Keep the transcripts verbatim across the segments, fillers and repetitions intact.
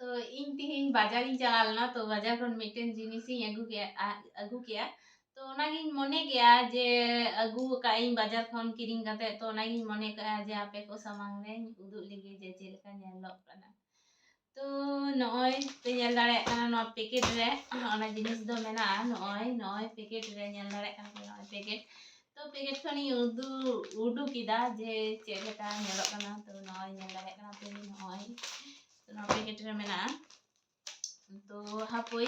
ᱛᱚ ᱤᱧ ᱛᱮᱦᱮᱧ ᱵᱟᱡᱟᱨᱤᱧ ᱪᱟᱞᱟᱣ ᱞᱮᱱᱟ, ᱛᱚ ᱵᱟᱡᱟᱨ ᱠᱷᱚᱱ ᱢᱤᱫᱴᱮᱱ ᱡᱤᱱᱤᱥᱤᱧ ᱟᱹᱜᱩ ᱠᱮᱜᱼᱟ, ᱟ-, ᱟᱹᱜᱩ ᱠᱮᱜᱼᱟ᱾ ᱛᱚ ᱚᱱᱟᱜᱤᱧ ᱢᱚᱱᱮ ᱠᱮᱜᱼᱟ ᱡᱮ ᱟᱹᱜᱩ ᱟᱠᱟᱫ ᱤᱧ ᱵᱟᱡᱟᱨ ᱠᱷᱚᱱ ᱠᱤᱨᱤᱧ ᱠᱟᱛᱮ, ᱛᱚ ᱚᱱᱟᱜᱤᱧ ᱢᱚᱱᱮ ᱠᱟᱜᱼᱟ ᱡᱮ ᱟᱯᱮ ᱠᱚ ᱥᱟᱢᱟᱝ ᱨᱮᱧ ᱩᱫᱩᱜ ᱞᱮᱜᱮ ᱡᱮ ᱪᱮᱫ ᱞᱮᱠᱟ ᱧᱮᱞᱚᱜ ᱠᱟᱱᱟ᱾ ᱛᱚ ᱱᱚᱜᱼᱚᱭ ᱯᱮ ᱧᱮᱞ ᱫᱟᱲᱮᱭᱟᱜ ᱠᱟᱱᱟ, ᱱᱚᱣᱟ ᱯᱮᱠᱮᱴ ᱨᱮ ᱚᱱᱟ ᱡᱤᱱᱤᱥ ᱫᱚ ᱢᱮᱱᱟᱜᱼᱟ᱾ ᱱᱚᱜᱼᱚᱭ, ᱱᱚᱜᱼᱚᱭ ᱯᱮᱠᱮᱴ ᱨᱮ ᱧᱮᱞ ᱫᱟᱲᱮᱭᱟᱜ ᱠᱟᱱᱟ ᱯᱮ, ᱱᱚᱜᱼᱚᱭ ᱯᱮᱠᱮᱴ᱾ ᱛᱚ ᱯᱮᱠᱮᱴ ᱠᱷᱚᱱᱤᱧ ᱩᱫᱩ-, ᱩᱰᱩᱠ ᱠᱮᱫᱟ ᱡᱮ ᱪᱮᱫ ᱞᱮᱠᱟ ᱧᱮᱞᱚᱜ ᱠᱟᱱᱟ᱾ ᱛᱚ ᱱᱚᱜᱼᱚᱭ ᱧᱮᱞ ᱫᱟᱲᱮᱭᱟᱜ ᱠᱟᱱᱟ ᱯᱮ, ᱱᱚᱜᱼᱚᱭ ᱛᱚ ᱱᱚᱣᱟ ᱯᱮᱠᱮᱴ ᱨᱮ ᱢᱮᱱᱟᱜᱼᱟ᱾ ᱛᱚ ᱦᱟᱯᱳᱭ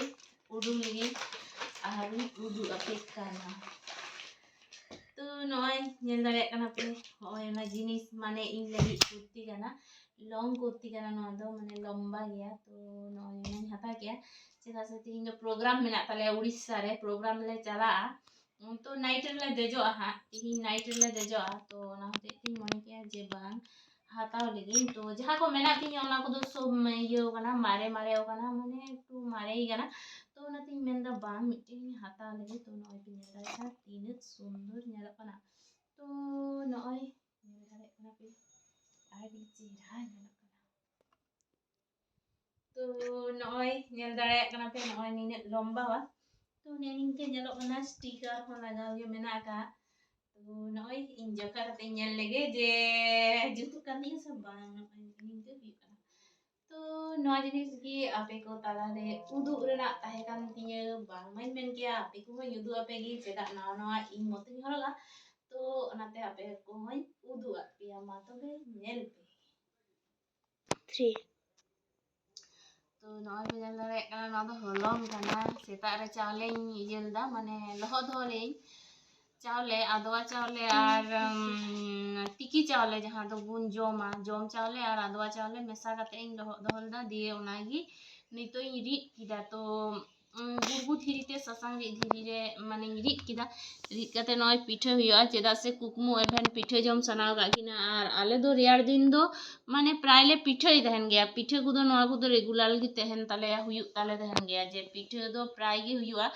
ᱩᱰᱩᱝ ᱞᱮᱜᱮ ᱟᱨᱤᱧ ᱩᱫᱩᱜ ᱟᱯᱮ ᱠᱟᱱᱟ᱾ ᱛᱚ ᱱᱚᱜᱼᱚᱭ ᱧᱮᱞ ᱫᱟᱲᱮᱭᱟᱜ ᱠᱟᱱᱟ ᱯᱮ, ᱱᱚᱜᱼᱚᱭ ᱚᱱᱟ ᱡᱤᱱᱤᱥ, ᱢᱟᱱᱮ ᱤᱧ ᱞᱟᱹᱜᱤᱫ ᱠᱩᱨᱛᱤ ᱠᱟᱱᱟ, ᱞᱚᱝ ᱠᱩᱨᱛᱤ ᱠᱟᱱᱟ ᱱᱚᱣᱟ ᱫᱚ, ᱢᱟᱱᱮ ᱞᱚᱢᱵᱟ ᱜᱮᱭᱟ᱾ ᱛᱚ ᱱᱚᱜᱼᱚᱭ ᱚᱱᱟᱧ ᱦᱟᱛᱟᱣ ᱠᱮᱜᱼᱟ, ᱪᱮᱫᱟᱜ ᱥᱮ ᱛᱮᱦᱮᱧ ᱫᱚ ᱯᱨᱳᱜᱨᱟᱢ ᱢᱮᱱᱟᱜ ᱛᱟᱞᱮᱭᱟ, ᱩᱲᱤᱥᱥᱟ ᱨᱮ ᱯᱨᱳᱜᱨᱟᱢ ᱞᱮ ᱪᱟᱞᱟᱜᱼᱟ᱾ ᱛᱚ ᱱᱟᱭᱤᱴ ᱨᱮᱞᱮ ᱫᱮᱡᱚᱜᱼᱟ ᱦᱟᱸᱜ, ᱛᱮᱦᱮᱧ ᱱᱟᱭᱤᱴ ᱨᱮᱞᱮ ᱫᱮᱡᱚᱜᱼᱟ᱾ ᱛᱚ ᱚᱱᱟ ᱦᱚᱛᱮᱡ ᱛᱮᱧ ᱢᱚᱱᱮ ᱠᱮᱜᱼᱟ ᱡᱮ ᱵᱟᱝ, ᱦᱟᱛᱟᱣ ᱞᱮᱜᱤᱧ᱾ ᱛᱚ ᱡᱟᱦᱟᱸ ᱠᱚ ᱢᱮᱱᱟᱜ ᱛᱤᱧᱟᱹ ᱚᱱᱟ ᱠᱚᱫᱚ ᱥᱚᱵ ᱤᱭᱟᱹ ᱠᱟᱱᱟ, ᱢᱟᱨᱮ ᱢᱟᱨᱮ ᱠᱟᱱᱟ, ᱢᱟᱱᱮ ᱮᱠᱴᱩ ᱢᱟᱨᱮ ᱜᱮ ᱠᱟᱱᱟ᱾ ᱛᱚ ᱚᱱᱟᱛᱤᱧ ᱢᱮᱱᱫᱟ ᱵᱟᱝ, ᱢᱤᱫᱴᱮᱱ ᱤᱧ ᱦᱟᱛᱟᱣ ᱞᱮᱜᱮ᱾ ᱛᱚ ᱱᱚᱜᱼᱚᱭ ᱯᱮ ᱧᱮᱞ ᱫᱟᱲᱮᱭᱟᱜ ᱠᱟᱱᱟ ᱛᱤᱱᱟᱹᱜ ᱥᱩᱱᱫᱚᱨ ᱧᱮᱞᱚᱜ ᱠᱟᱱᱟ᱾ ᱛᱚ ᱱᱚᱜᱼᱚᱭ ᱧᱮᱞ ᱫᱟᱲᱮᱭᱟᱜ ᱠᱟᱱᱟ ᱯᱮ, ᱟᱹᱰᱤ ᱪᱮᱦᱨᱟ ᱧᱮᱞᱚᱜ ᱠᱟᱱᱟ᱾ ᱛᱚ ᱱᱚᱜᱼᱚᱭ ᱧᱮᱞ ᱫᱟᱲᱮᱭᱟᱜ ᱠᱟᱱᱟ ᱯᱮ, ᱱᱚᱜᱼᱚᱭ ᱱᱤᱱᱟᱹᱜ ᱞᱚᱢᱵᱟᱣᱟ᱾ ᱛᱚ ᱱᱤᱭᱟᱹ ᱱᱤᱝᱠᱟᱹ ᱧᱮᱞᱚᱜ ᱠᱟᱱᱟ, ᱥᱴᱤᱠᱟᱨ ᱦᱚᱸ ᱞᱟᱜᱟᱣ ᱜᱮ ᱢᱮᱱᱟᱜ ᱟᱠᱟᱫ᱾ ᱛᱚ ᱱᱚᱜᱼᱚᱭ ᱤᱧ ᱡᱚᱠᱷᱟ ᱠᱟᱛᱮ ᱧᱮᱞ ᱞᱮᱜᱮ ᱡᱮ ᱡᱩᱛᱩᱜ ᱠᱟᱱ ᱛᱤᱧᱟ ᱥᱮ ᱵᱟᱝ᱾ ᱱᱚᱜᱼᱚᱭ ᱱᱤᱝᱠᱟᱹ ᱦᱩᱭᱩᱜ ᱠᱟᱱᱟ᱾ ᱛᱚ ᱱᱚᱣᱟ ᱡᱤᱱᱤᱥ ᱜᱮ ᱟᱯᱮ ᱠᱚ ᱛᱟᱞᱟᱨᱮ ᱩᱫᱩᱜ ᱨᱮᱱᱟᱜ ᱛᱟᱦᱮᱸ ᱠᱟᱱ ᱛᱤᱧᱟᱹ, ᱵᱟᱝ ᱢᱟᱧ ᱢᱮᱱ ᱠᱮᱭᱟ ᱟᱯᱮ ᱠᱚᱦᱚᱸᱧ ᱩᱫᱩᱜ ᱟᱯᱮ ᱜᱮ, ᱪᱮᱫᱟᱜ ᱱᱟᱣᱟ ᱱᱟᱣᱟ ᱤᱧ ᱢᱚᱛᱚᱧ ᱦᱚᱨᱚᱜᱟ᱾ ᱛᱚ ᱚᱱᱟᱛᱮ ᱟᱯᱮ ᱠᱚᱦᱚᱸᱧ ᱩᱫᱩᱜ ᱟᱫ ᱯᱮᱭᱟ, ᱢᱟ ᱛᱚᱵᱮ ᱧᱮᱞ ᱯᱮ᱾ ᱛᱷᱨᱤ᱾ ᱛᱚ ᱱᱚᱜᱼᱚᱭ ᱯᱮ ᱧᱮᱞ ᱫᱟᱲᱮᱭᱟᱜ ᱠᱟᱱᱟ, ᱱᱚᱣᱟ ᱫᱚ ᱦᱚᱞᱚᱝ ᱠᱟᱱᱟ᱾ ᱥᱮᱛᱟᱜ ᱨᱮ ᱪᱟᱣᱞᱮᱧ ᱤᱭᱟᱹ ᱞᱮᱫᱟ, ᱢᱟᱱᱮ ᱞᱚᱦᱚᱫ ᱫᱚᱦᱚ ᱞᱮᱫᱟᱹᱧ ᱪᱟᱣᱞᱮ, ᱟᱫᱣᱟ ᱪᱟᱣᱞᱮ ᱟᱨ ᱩᱢ, ᱛᱤᱠᱤ ᱪᱟᱣᱞᱮ, ᱡᱟᱦᱟᱸ ᱫᱚᱵᱚᱱ ᱡᱚᱢᱟ, ᱡᱚᱢ ᱪᱟᱣᱞᱮ ᱟᱨ ᱟᱫᱣᱟ ᱪᱟᱣᱞᱮ ᱢᱮᱥᱟ ᱠᱟᱛᱮ ᱤᱧ ᱞᱚᱦᱚᱫ ᱫᱚᱦᱚ ᱞᱮᱫᱟ᱾ ᱫᱤᱭᱮ ᱚᱱᱟᱜᱮ ᱱᱤᱛᱚᱜ ᱤᱧ ᱨᱤᱫ ᱠᱮᱫᱟ᱾ ᱛᱚ ᱩᱸ, ᱜᱩᱲᱜᱩ ᱫᱷᱤᱨᱤ ᱛᱮ ᱥᱟᱥᱟᱝ ᱨᱤᱫ ᱫᱷᱤᱨᱤ ᱨᱮ ᱢᱟᱱᱮᱧ ᱨᱤᱫ ᱠᱮᱫᱟ᱾ ᱨᱤᱫ ᱠᱟᱛᱮ ᱱᱚᱜᱼᱚᱭ ᱯᱤᱴᱷᱟᱹ ᱦᱩᱭᱩᱜᱼᱟ, ᱪᱮᱫᱟᱜ ᱥᱮ ᱠᱩᱠᱢᱩ ᱮᱵᱷᱮᱱ ᱯᱤᱴᱷᱟᱹ ᱡᱚᱢ ᱥᱟᱱᱟ ᱟᱠᱟᱫ ᱠᱤᱱᱟ᱾ ᱟᱨ ᱟᱞᱮ ᱫᱚ ᱨᱮᱭᱟᱲ ᱫᱤᱱ ᱫᱚ ᱢᱟᱱᱮ ᱯᱨᱟᱭ ᱞᱮ ᱯᱤᱴᱷᱟᱹᱭ ᱛᱟᱦᱮᱱ ᱜᱮᱭᱟ, ᱯᱤᱴᱷᱟᱹ ᱠᱚᱫᱚ ᱱᱚᱣᱟ ᱠᱚᱫᱚ ᱨᱮᱜᱩᱞᱟᱨ ᱜᱮ ᱛᱟᱦᱮᱱ ᱛᱟᱞᱮᱭᱟ, ᱦᱩᱭᱩᱜ ᱛᱟᱞᱮ ᱛᱟᱦᱮᱱ ᱜᱮᱭᱟ, ᱡᱮ ᱯᱤᱴᱷᱟᱹ ᱫᱚ ᱯᱨᱟᱭ ᱜᱮ ᱦᱩᱭᱩᱜᱼᱟ᱾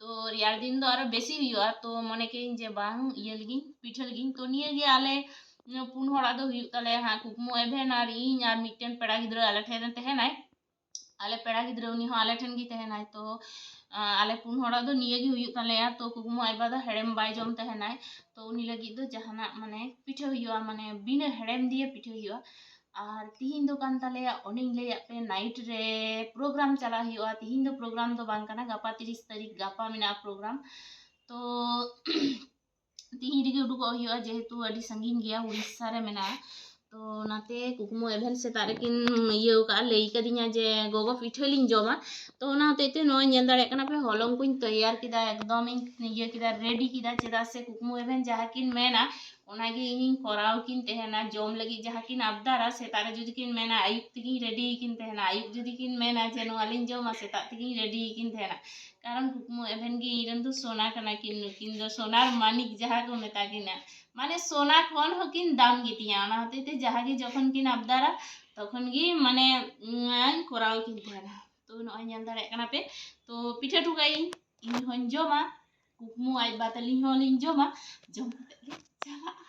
ᱛᱚ ᱨᱮᱭᱟᱲ ᱫᱤᱱ ᱫᱚ ᱟᱨᱚ ᱵᱮᱥᱤ ᱦᱩᱭᱩᱜᱼᱟ᱾ ᱛᱚ ᱢᱚᱱᱮ ᱠᱮᱫᱟᱹᱧ ᱡᱮ ᱵᱟᱝ, ᱤᱭᱟᱹ ᱞᱮᱜᱤᱧ, ᱯᱤᱴᱷᱟᱹ ᱞᱮᱜᱤᱧ᱾ ᱛᱚ ᱱᱤᱭᱟᱹ ᱜᱮ ᱟᱞᱮ ᱯᱩᱱ ᱦᱚᱲᱟᱜ ᱫᱚ ᱦᱩᱭᱩᱜ ᱛᱟᱞᱮᱭᱟ ᱦᱟᱸᱜ, ᱠᱩᱠᱢᱩ ᱮᱵᱷᱮᱱ ᱟᱨ ᱤᱧ ᱟᱨ ᱢᱤᱫᱴᱮᱱ ᱯᱮᱲᱟ ᱜᱤᱫᱽᱨᱟᱹ ᱟᱞᱮ ᱴᱷᱮᱱ ᱨᱮ ᱛᱟᱦᱮᱱᱟᱭ᱾ ᱟᱞᱮ ᱯᱮᱲᱟ ᱜᱤᱫᱽᱨᱟᱹ, ᱩᱱᱤ ᱦᱚᱸ ᱟᱞᱮ ᱴᱷᱮᱱ ᱜᱮ ᱛᱟᱦᱮᱱᱟᱭ᱾ ᱛᱚ ᱟᱞᱮ ᱯᱩᱱ ᱦᱚᱲᱟᱜ ᱫᱚ ᱱᱤᱭᱟᱹ ᱜᱮ ᱦᱩᱭᱩᱜ ᱛᱟᱞᱮᱭᱟ᱾ ᱛᱚ ᱠᱩᱠᱢᱩ ᱟᱡ ᱵᱟᱵᱟ ᱫᱚ ᱦᱮᱲᱮᱢ ᱵᱟᱭ ᱡᱚᱢ ᱛᱟᱦᱮᱱᱟᱭ᱾ ᱛᱚ ᱩᱱᱤ ᱞᱟᱹᱜᱤᱫ ᱫᱚ ᱡᱟᱦᱟᱱᱟᱜ ᱢᱟᱱᱮ ᱯᱤᱴᱷᱟᱹ ᱦᱩᱭᱩᱜᱼᱟ, ᱢᱟᱱᱮ ᱵᱤᱱᱟᱹ ᱦᱮᱲᱮᱢ ᱫᱤᱭᱮ ᱯᱤᱴᱷᱟᱹ ᱦᱩᱭᱩᱜᱼᱟ᱾ ᱟᱨ ᱛᱤᱦᱤᱧ ᱫᱚ ᱠᱟᱱ ᱛᱟᱞᱮᱭᱟ, ᱚᱱᱮᱧ ᱞᱟᱹᱭᱟᱫ ᱯᱮ, ᱱᱟᱭᱤᱴ ᱨᱮ ᱯᱨᱳᱜᱨᱟᱢ ᱪᱟᱞᱟᱜ ᱦᱩᱭᱩᱜᱼᱟ᱾ ᱛᱤᱦᱤᱧ ᱫᱚ ᱯᱨᱳᱜᱨᱟᱢ ᱫᱚ ᱵᱟᱝ ᱠᱟᱱᱟ, ᱜᱟᱯᱟ ᱛᱤᱨᱤᱥ ᱛᱟᱹᱨᱤᱠᱷ, ᱜᱟᱯᱟ ᱢᱮᱱᱟᱜᱼᱟ ᱯᱨᱳᱜᱨᱟᱢ᱾ ᱛᱚ ᱛᱤᱦᱤᱧ ᱨᱮᱜᱮ ᱩᱰᱩᱠᱚᱜ ᱦᱩᱭᱩᱜᱼᱟ, ᱡᱮᱦᱮᱛᱩ ᱟᱹᱰᱤ ᱥᱟᱺᱜᱤᱧ ᱜᱮᱭᱟ, ᱩᱲᱤᱥᱥᱟ ᱨᱮ ᱢᱮᱱᱟᱜᱼᱟ᱾ ᱛᱚ ᱚᱱᱟᱛᱮ ᱠᱩᱠᱢᱩ ᱮᱵᱷᱮᱱ ᱥᱮᱛᱟᱜ ᱨᱮᱠᱤᱱ ᱤᱭᱟᱹ ᱟᱠᱟᱫᱼᱟ, ᱞᱟᱹᱭ ᱠᱟᱫᱤᱧᱟ ᱡᱮ, "ᱜᱚᱜᱚ, ᱯᱤᱴᱷᱟᱹ ᱞᱤᱧ ᱡᱚᱢᱟ᱾" ᱛᱚ ᱚᱱᱟ ᱦᱚᱛᱮᱡ ᱛᱮ ᱱᱚᱜᱼᱚᱭ ᱧᱮᱞ ᱫᱟᱲᱮᱭᱟᱜ ᱠᱟᱱᱟ ᱯᱮ, ᱦᱚᱞᱚᱝ ᱠᱚᱧ ᱛᱮᱭᱟᱨ ᱠᱮᱫᱟ, ᱮᱠᱫᱚᱢ ᱤᱧ ᱤᱭᱟᱹ ᱠᱮᱫᱟ, ᱨᱮᱰᱤ ᱠᱮᱫᱟ᱾ ᱪᱮᱫᱟᱜ ᱥᱮ ᱠᱩᱠᱢᱩ ᱮᱵᱷᱮᱱ ᱡᱟᱦᱟᱸ ᱠᱤᱱ ᱢᱮᱱᱟ, ᱚᱱᱟᱜᱮ ᱤᱧᱤᱧ ᱠᱚᱨᱟᱣ ᱠᱤᱱ ᱛᱟᱦᱮᱱᱟ᱾ ᱡᱚᱢ ᱞᱟᱹᱜᱤᱫ ᱡᱟᱦᱟᱸ ᱠᱤᱱ ᱟᱵᱫᱟᱨᱟ, ᱥᱮᱛᱟᱜ ᱨᱮ ᱡᱩᱫᱤ ᱠᱤᱱ ᱢᱮᱱᱟ, ᱟᱹᱭᱩᱵ ᱛᱮᱜᱤᱧ ᱨᱮᱰᱤ ᱠᱤᱱ ᱛᱟᱦᱮᱱᱟ᱾ ᱟᱹᱭᱩᱵ ᱡᱩᱫᱤ ᱠᱤᱱ ᱢᱮᱱᱟ ᱡᱮ, "ᱱᱚᱣᱟ ᱞᱤᱧ ᱡᱚᱢᱟ", ᱥᱮᱛᱟᱜ ᱛᱮᱜᱤᱧ ᱨᱮᱰᱤ ᱠᱤᱱ ᱛᱟᱦᱮᱱᱟ᱾ ᱠᱟᱨᱚᱱ ᱠᱩᱠᱢᱩ ᱮᱵᱷᱮᱱ ᱜᱮ ᱤᱧ ᱨᱮᱱ ᱫᱚ ᱥᱚᱱᱟ ᱠᱟᱱᱟ ᱠᱤᱱ, ᱱᱩᱠᱤᱱ ᱫᱚ ᱥᱚᱱᱟᱨ ᱢᱟᱹᱱᱤᱠ ᱡᱟᱦᱟᱸ ᱠᱚ ᱢᱮᱛᱟ ᱠᱤᱱᱟ, ᱢᱟᱱᱮ ᱥᱚᱱᱟ ᱠᱷᱚᱱ ᱦᱚᱸᱠᱤᱱ ᱫᱟᱢ ᱜᱮᱛᱤᱧᱟ᱾ ᱚᱱᱟ ᱦᱚᱛᱮᱡ ᱛᱮ ᱡᱟᱦᱟᱸ ᱜᱮ ᱡᱚᱠᱷᱚᱱ ᱠᱤᱱ ᱟᱵᱫᱟᱨᱟ, ᱛᱚᱠᱷᱚᱱ ᱜᱮ ᱢᱟᱱᱮ, ᱩᱸ, ᱠᱚᱨᱟᱣ ᱠᱤᱱ ᱛᱟᱦᱮᱱᱟ᱾ ᱛᱚ ᱱᱚᱜᱼᱚᱭ ᱧᱮᱞ ᱫᱟᱲᱮᱭᱟᱜ ᱠᱟᱱᱟ ᱯᱮ, ᱛᱚ ᱯᱤᱴᱷᱟᱹ ᱦᱚᱴᱚ ᱠᱟᱜ ᱤᱧ, ᱤᱧ ᱦᱚᱸᱧ ᱡᱚᱢᱟ, ᱠᱩᱠᱢᱩ ᱟᱡ ᱵᱟ ᱛᱟᱹᱞᱤᱧ ᱦᱚᱸᱞᱤᱧ ᱡᱚᱢᱟ, ᱡᱚᱢ ᱠᱟᱛᱮ ᱞᱮ ᱪᱟᱞᱟᱜᱼᱟ᱾